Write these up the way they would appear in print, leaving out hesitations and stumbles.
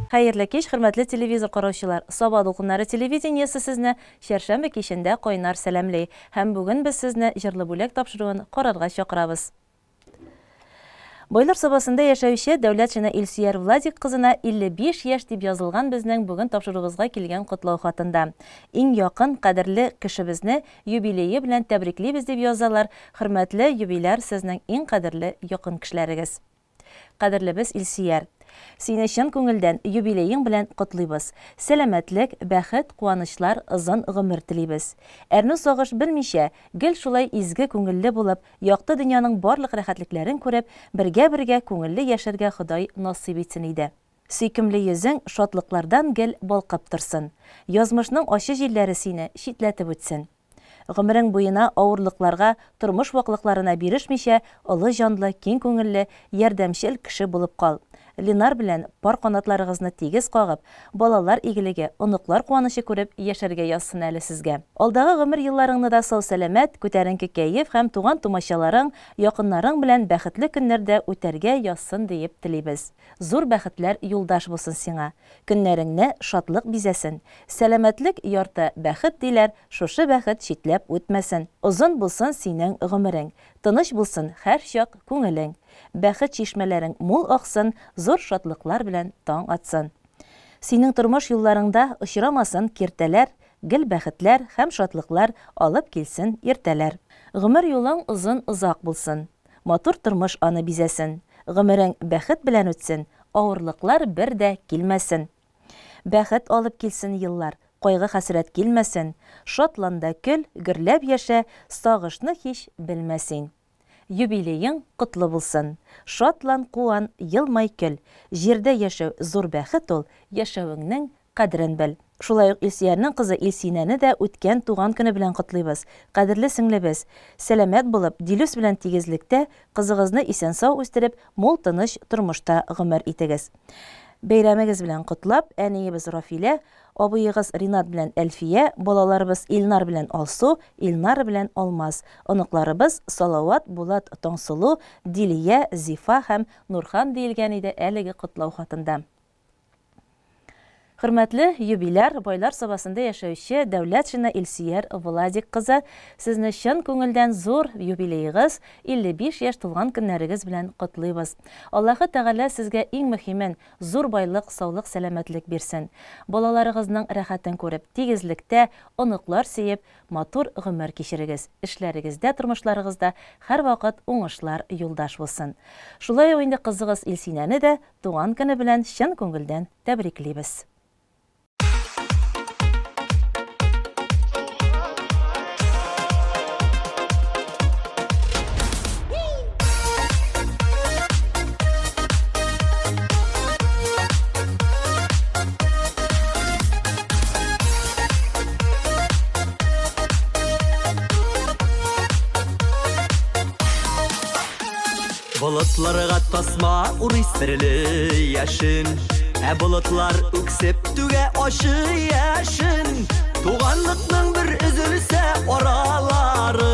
Хәерле кич, хөрмәтле телевизор караучылар! Саба дулкыннары телевидениесе сезне чәршәмбе кичендә кайнар сәламли. Һәм бүген без сезне Җырлы бүләк тапшыруын карарга чакырабыз. Байлар Сабасында яшәүче Дәүләтшина Илсөяр Владик кызына 55 яшь дип язылган безнең бүген тапшыруыбызга килгән котлау хатында. Иң якын, кадерле кешебезне юбилее белән тәбриклибез дип язалар, хөрмәтле юбиляр сезнең иң кадерле якын кешеләрегез. Кадерлебез Илсөяр! Сине чын күңелдән юбилеең белән котлыйбыз. Сәламәтлек, бәхет, куанычлар, озын гомер телибез. Әрнү-сагыш белмичә, гел шулай изге күңелле булып, якты дөньяның барлык рәхәтлекләрен күреп, бергә-бергә күңелле яшәргә Ходай насыйп итсен иде. Сөйкемле йөзең шатлыклардан гел балкып торсын. Язмышның ачы җилләре сине читләтеп үтсен. Гомерең буена авырлыкларга, тормыш ваклыкларына бирешмичә, олы җанлы, киң күңелле, ярдәмчел кеше булып кал. Ленар белән пар канатларыгызны тигез кагып, балалар игелеге, оныклар куанычы күреп яшәргә язсын әле сезгә. Алдагы гомер елларыңны да сау-сәламәт, күтәренке кәеф һәм туган-тумачаларың, якыннарың белән бәхетле көннәрдә үтәргә язсын диеп телибез. Зур бәхетләр юлдаш булсын сиңа. Көннәреңне шатлык бизәсен. Сәламәтлек ярты бәхет диләр, шушы бәхет читләп үтмәсен. Озын булсын синең гомерең. Тыныч булсын һәрчак күңелең. Бәхет чишмәләрең мул аксын, зур шатлыклар белән таң атсын. Синең тормыш юлларыңда очрамасын киртәләр, гел бәхетләр һәм шатлыклар алып килсен иртәләр. Гомер юлың озын озак булсын. Матур тормыш аны бизәсен. Гомерең бәхет белән үтсен, авырлыклар бер дә килмәсен. Бәхет алып килсен еллар, кайгы-хәсрәт килмәсен. Шатлан да көл, гөрләп яшә, сагышны һич белмә син. Юбилеең котлы булсын. Шатлан, куан, елмай, көл. Җирдә яшәү зур бәхет ул, яшәвеңнең кадерен бел. Шулай ук Илсөярнең кызы Илсинәне дә үткән туган көне белән котлыйбыз. Кадерле сеңлебез! Сәламәт булып, Дилүс белән тигезлектә, кызыгызны исән-сау үстереп, мул тыныч тормышта гомер итегез. Бәйрәмегез белән котлап, әниебез Рафилә, абыегыз Ринат белән Әлфия, балаларыбыз Илнар белән Алсу, Илнара белән Алмаз, оныкларыбыз Салават, Булат, Таңсылу, Дилия, Зифа һәм Нурхан диелгән иде әлеге котлау хатында. Хөрмәтле юбиляр, Байлар Сабасында яшәүче Дәүләтшина Илсөяр Владик кызы, сезне чын күңелдән зур юбилеегыз, 55 яшь тулган көннәрегез белән котлыйбыз. Аллаһы Тәгалә сезгә иң мөһимен, зур байлык, саулык-сәламәтлек бирсен. Балаларыгызның рәхәтен күреп, тигезлектә, оныклар сөеп, матур гомер кичерегез. Эшләрегездә, тормышларыгызда һәрвакыт уңышлар юлдаш булсын. Шулай ук инде кызыгыз Илсинәне дә Туган көне белән чын күңелдән тәбриклибез! Болытларга тасма урый серле яшен, Ә болытлар үксеп түгә ачы яшен. Туганлыкның бер өзелсә аралары,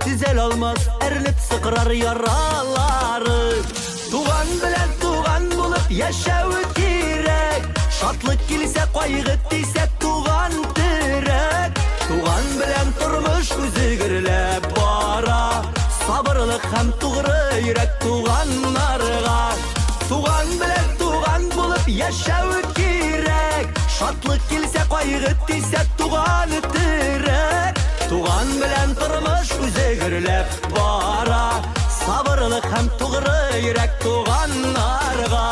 Төзәл алмас әрлеп сыкрар яралары. Туган белән туган булып яшәү кирәк, Шатлык килсә, кайгы тисә, туган терәк. Туган белән тормыш үзе гөрләп бара, Сабырлык һәм тугры йөрәк туганнарга. Туган белән туган булып яшәү кирәк, Шатлык килсә, кайгы тисә, туган терәк. Туган белән тормыш үзе гөрләп бара, Сабырлык һәм тугры йөрәк туганнарга.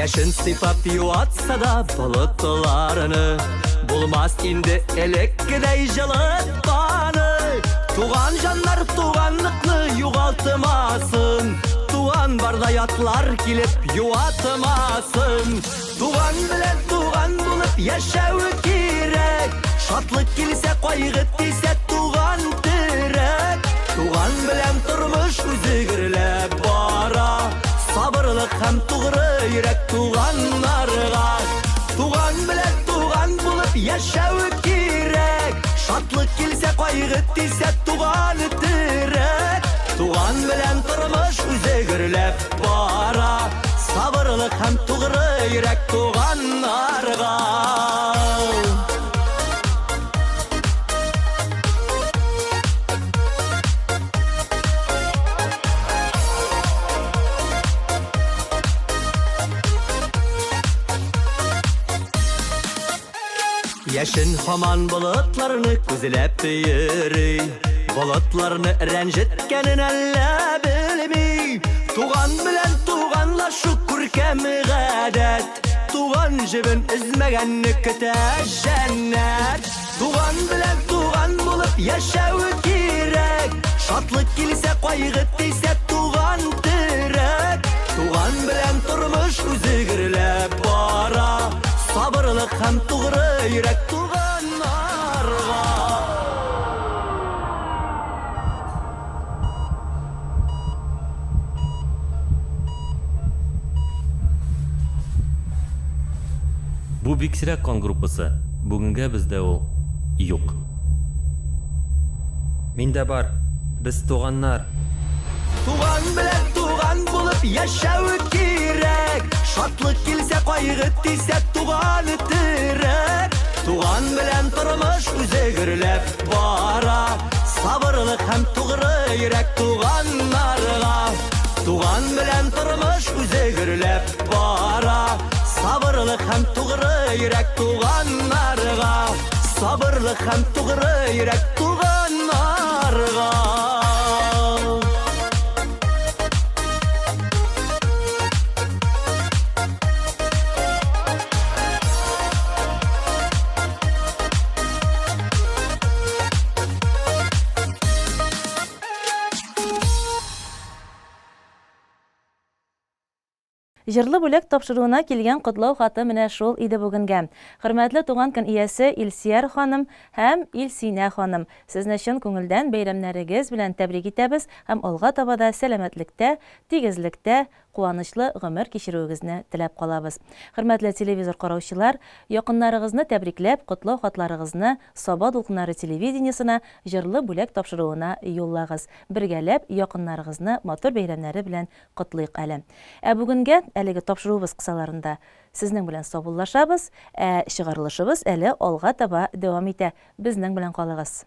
Яшен сыйпап юатса да болытларны, Булмас инде элеккедәй җылытканы. Туган җаннар туганлыкны югалтмасын, Туган барда ятлар килеп юатмасын. Туган белән туган булып яшәү кирәк, Шатлык килсә, кайгы тисә, туган терәк. Туган белән тормыш үзе гөрләп бара, Сабырлык һәм тугры йөрәк туганнарга. Туган белән туган булып яшәү кирәк, Шатлык Шатлык килсә, кайгы тисә, туган терәк. Туган белән тормыш үзе гөрләп бара. Сабырлык һәм тугры йөрәк туганнарга. Яшен һаман болытларны күзләп йөри. Болытларны рәнҗеткәнен әллә белми. Туган белән туганлашу күркәм гадәт. Туган җебен өзмәгәнне көтә җәннәт. Туган белән туган булып яшәү кирәк. Шатлык килсә, кайгы тисә, туган терәк. Туган белән тормыш үзе гөрләп бара. Сабырлык һәм тугры йөрәк туганнарга. Бу бик сирәк кан группасы, бүгенгә бездә ул юк. Миндә бар. Без туганнар. Туган белән туган булып яшәү кирәк. Шатлык килсә, кайгы тисә, туган терәк. Туган белән тормыш үзе гөрләп бара. Сабырлык һәм тугры йөрәк туганнарга. Туган белән тормыш үзе гөрләп бара. Сабырлык һәм тугры йөрәк туганнарга. Сабырлык һәм тугры йөрәк туганнарга. Җырлы бүләк тапшыруына килгән котлау хаты менә шул иде бүгенгә. Хөрмәтле туган көн иясе Илсияр ханым һәм Илсинә ханым, сезне чын күңелдән бәйрәмнәрегез белән тәбрик итәбез һәм алга таба да сәламәтлектә, тигезлектә, куанычлы гомер кичерүегезне теләп калабыз. Хөрмәтле телевизор караучылар, якыннарыгызны тәбрикләп, котлау хатларыгызны Саба дулкыннары телевидениесына Җырлы бүләк тапшыруына юллагыз. Бергәләп якыннарыгызны матур бәйрәмнәре белән котлыйк әле. Ә бүгенгә әлеге тапшыруыбыз кысаларында сезнең белән саубуллашабыз, ә чыгарылышыбыз әле алга таба дәвам итә. Безнең белән калыгыз.